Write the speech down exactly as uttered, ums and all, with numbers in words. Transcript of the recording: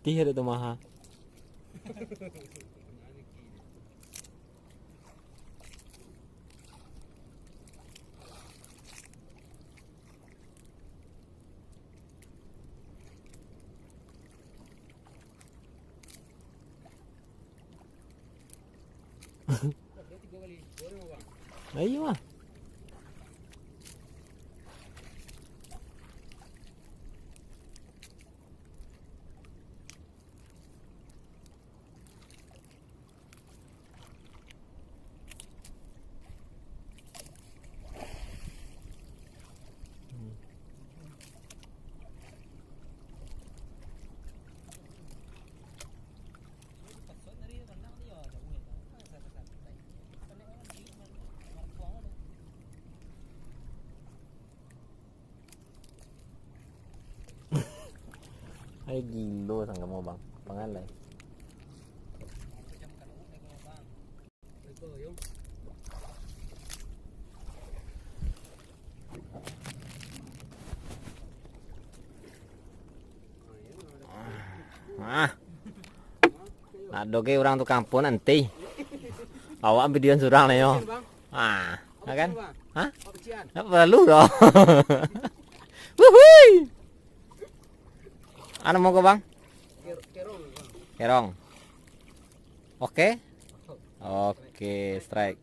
Tih ada tu maha. Ayo ah. Ai gilo sangkamo, Bang. Pangalai. Ah. Ado ge urang tu kampuang nanti. Awak videoan surang lah yo. Ah, ya kan? Hah? Ndak perlu doh. Wuhui. Anu mau ke, Bang? Kerong. Oke. Oke, strike.